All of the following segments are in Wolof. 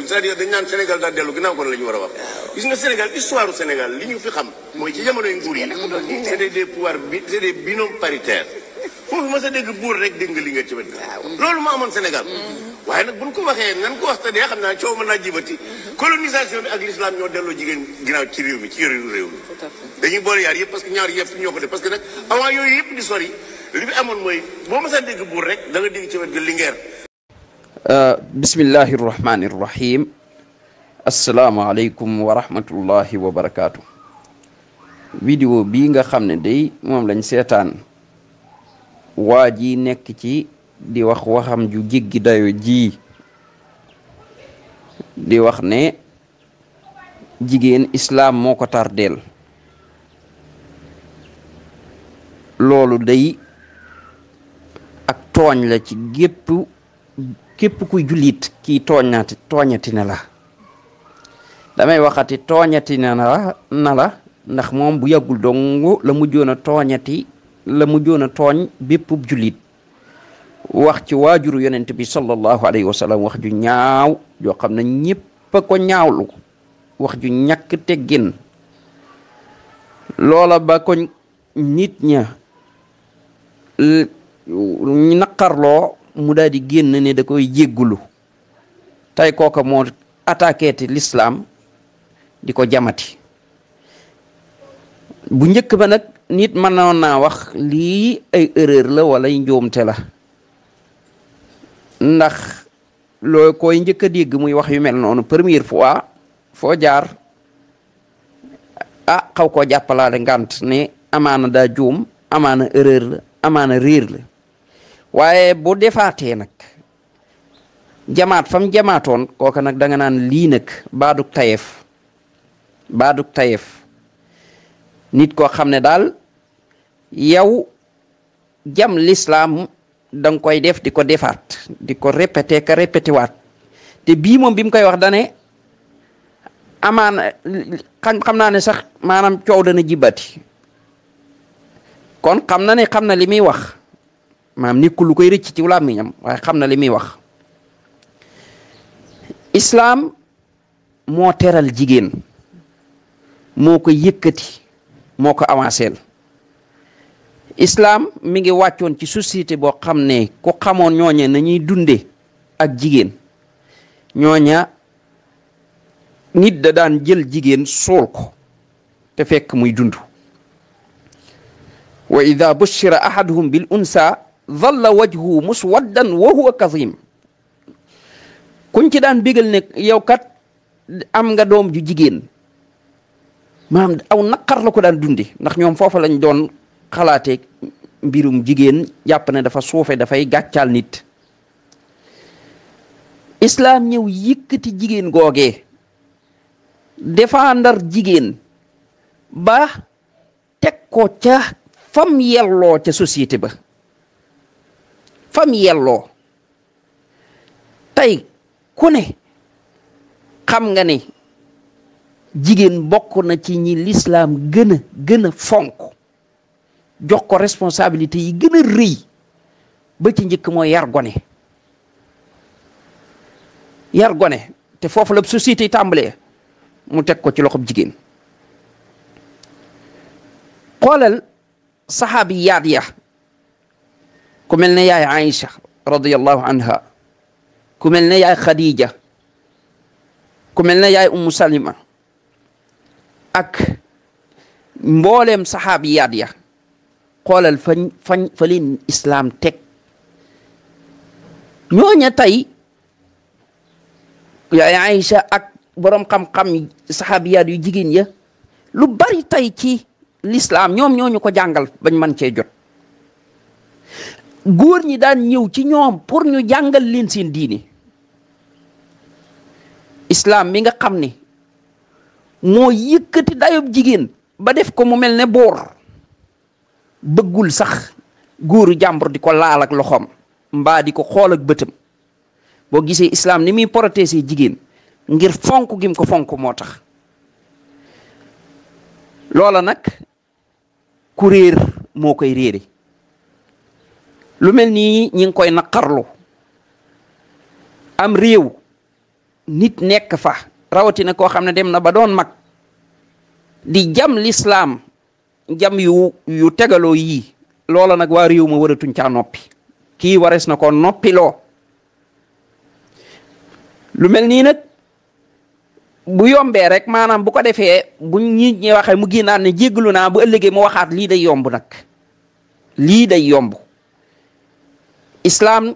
c'est-à-dire dañ naan Sénégal daa dellu ginnaaw kon la ñu war a wax. gis nga Sénégal histoire du Sénégal li ñu fi xam mooy ci jamonoy nguur yi c'est des pouvoirs c'est des binômes paritaires foofu ma sa dégg buur rek dégg nga li nga ci wet loolu moo amoon Sénégal waaye nag buñ ko waxee nan ko wax te dee xam naa coow mën naa jibati colonisation bi ak l'islam ñoo delloo jigéen ginnaaw ci réew mi ci yoreenu réew mi dañuy boole yaar yëpp parce que ñaar yëpp ñoo ko def parce que nag avant yooyu yëpp di sori li fi amoon mooy boo ma sa dégg buur rek da nga dégg ci wet ga Linguère. bismillahi rahmani rahim asalaamaaleykum wa rahmatullahi wa barakaatu. vidéo bii nga xam ne day moom lañ seetaan waa ji nekk ci di wax waxam ju jéggi dayo ji di wax ne jigéen islaam moo ko tardeel loolu day ak tooñ la ci képp kuy jullit kii tooñati na la damay waxati tooñati na la ndax moom bu yàggul dong la mujjoon a tooñ bépp jullit wax ci waajuru yonent bi sallallahu alayhi wa sallam wax ju ñaaw joo xam ne ñépp a ko ñaawlu wax ju ñàkk teggin loola ba ko nit ña naqarloo mu daal di génn ne da koy jéggulu tey kooka moo attaqué ti l'islam di ko jamati bu njëkk ba nag nit mënoon naa wax lii ay erreur la wala ay njuumte la ndax loo koy njëkk a dégg muy wax yu mel noonu première fois foo jaar xaw koo jàppalaale ngant ne amaana daa juum amaana erreur la amaana réer la waaye bu defaatee nag jamaat fam jamaatoon kooka nag da nga naan lii nag baaduk tayeef nit koo xam ne daal yow jam l'islam da nga koy def di ko defaat di ko répété waat te bii moom bi mu koy wax dane amaana xam naa ne sax maanaam coow dana jibbati kon xam na li muy wax maanaam nekkul lu koy rëcc ci làmmiñam waaye xam na li muy wax islaam moo teral jigéen moo ko yëkkati moo ko avancé islaam mi ngi wàccoon ci société boo xam ne ku xamoon ñooñe nañuy dunde ak jigéen ñooña nit da daan jël jigéen suul ko te fekk muy dund wa ida bushira ahaduhum bil unsa dhalla wajhuhu muswaddan wa huwa kazim kuñ ci daan bégal ne yow kat am nga doom ju jigéen maanaam aw naqar la ko daan dundi ndax ñoom foofa lañ doon xalaatee mbirum jigéen jàpp ne dafa suufe dafay gàccaal nit islaam ñëw yëkkati jigéen googee défendre jigéen ba teg ko ca fam yelloo ca société ba fam yelloo tey ku ne xam nga ne jigéen bokk na ci ñi l'islam gën a fonk jox ko responsabilité yi gën a rëy ba ci njëkk mooy yar gone te foofu la société yi tàmbalee mu teg ko ci loxob jigéen xoolal saxaabiyaat ya ku mel ne yaay Aïcha radiyallahu anha ku mel ne yaay Khadija ku mel ne yaay Ummu Salima ak mbooleem saxaabiyaat ya xoolal fa leen islaam teg ñooña tey yaay Aïcha ak boroom xam-xam saxaabiyaat yu jigéen ya lu bari tey ci l'islam ñoom ñooñu ko jàngal bañ mën cee jot góor ñi daan ñëw ci ñoom pour ñu jàngal leen seen diine islam mi nga xam ne moo yëkkati dayob jigéen ba def ko mu mel ne boor bëggul sax góoru jàmbur di ko laal ak loxoom mbaa di ko xool ak bëtam boo gisee islam ni muy protéger jigéen ngir fonk gim ko fonk moo tax loola nag ku réer moo koy réere lu mel nii ñi ngi koy naqarlu am réew nit nekk fa rawatina koo xam ne dem na ba doon mag di jam lislaam jam yu tegaloo yii loola nag waa réew ma waratuñ caa noppi kii warees na ko noppiloo lu mel nii nag bu yombee rek maanaam bu ko defee bu nit ñi waxee mu génnaan ne jéggalu naa bu ëllëgee mu waxaat lii day yomb nag lii day yomb islaam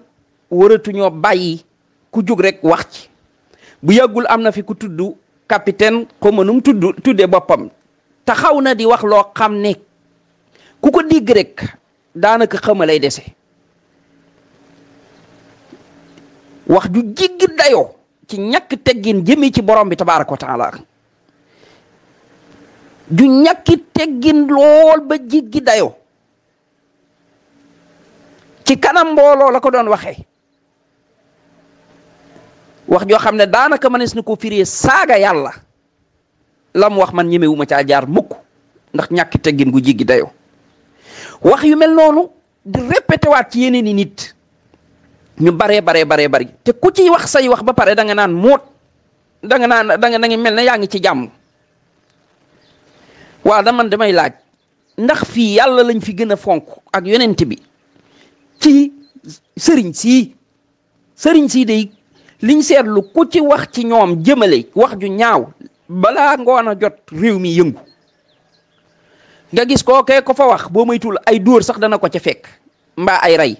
waratuñoo bàyyi ku jóg rek wax ci bu yàggul am na fi ku tudd capitaine xawma nu mu tudde boppam taxaw na di wax loo xam ne ku ko digg rek daanaka xama lay dese wax ju jiggi dayoo ci ñàkk teggin jëmee ci borom bi tabaaraka wa taala ju ñàkki teggin lool ba jiggi dayoo ci kanam mbooloo la ko doon waxee wax joo xam ne daanaka mënees na ko firee saaga yàlla la mu wax man ñemewuma caa jaar mukk ndax ñàkki teggin gu jiggi dayoo wax yu mel noonu di répété waat ci yeneen i nit ñu baree bari te ku ci wax say wax ba pare da nga naan moot da nga mel ne yaa ngi ci jàmm waaw damay laaj ndax fii yàlla lañ fi gën a fonk ak yonent bi ci sëriñ sii day liñ seetlu ku ci wax ci ñoom jëmale wax ju ñaaw balaa ngoon a jot réew mi yëngu nga gis kookee ko fa wax boo moytul ay dóor sax dana ko ca fekk mbaa ay rey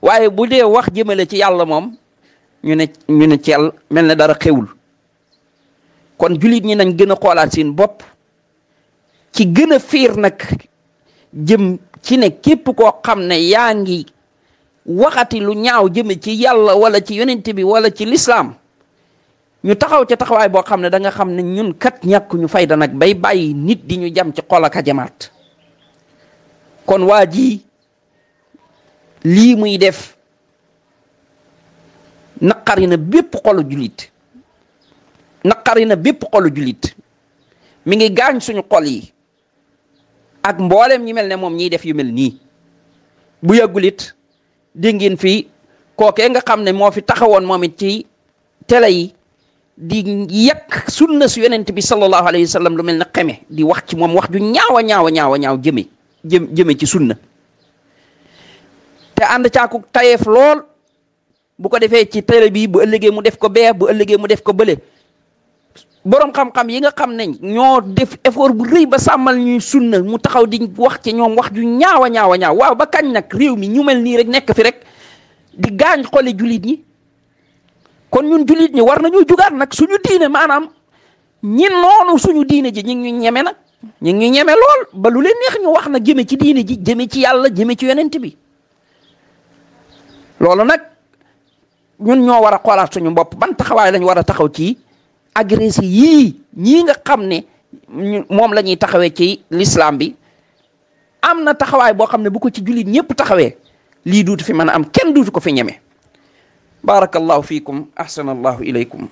waaye bu dee wax jëmale ci yàlla moom ñu ne ceel mel ne dara xewul kon jullit ñi nañ gën a xoolaat seen bopp ci gën a fiir nag jëm ci ne képp koo xam ne yaa ngi waxati lu ñaaw jëme ci yàlla wala ci yonent bi wala ci lislaam ñu taxaw ca taxawaay boo xam ne da nga xam ne ñun kat ñàkk ñu fayda nag bay bàyyi nit di ñu jam ci xol ak a jamaat kon waa ji lii muy def naqari na bépp xolu jullit mi ngi gaañ suñu xol yi ak mboolem ñi mel ne moom ñiy def yu mel nii bu yàggulit dégg ngeen fii kookee nga xam ne moo fi taxawoon moom it ci télé yi di yàq sunna su yonent bi sallallahu alayhi wa sallam lu mel ne xeme di wax ci moom wax ju ñaaw jëme ci sunna te ànd caaku tayeef lool bu ko defee ci télé bi bu ëllëgee mu def ko bee bu ëllëgee mu def ko bële boroom xam-xam yi nga xam ne ñoo def effort bu rëy ba sàmmal ñuy sunna mu taxaw di wax ci ñoom wax ju ñaaw waaw ba kañ nag réew mi ñu mel nii rek nekk fi rek di gaañ xoli jullit ñi kon ñun jullit ñi war nañu jugaat nag suñu diine maanaam ñi noonu suñu diine ji ñu ngi ñu ñeme nag ñu ngi ñu ñeme lool ba lu leen neex ñu wax na jëme ci diine ji jëme ci yàlla jëme ci yonent bi loolu nag ñun ñoo war a xoolaat suñu bopp ban taxawaay lañ war a taxaw ci agressé yii ñii nga xam ne moom la ñuy taxawee ci l'islam bi am na taxawaay boo xam ne bu ko ci jullit ñëpp taxawee lii duutu fi mën a am kenn duutu ko fi ñeme barakallahu fiikum ahsanallahu ilaykum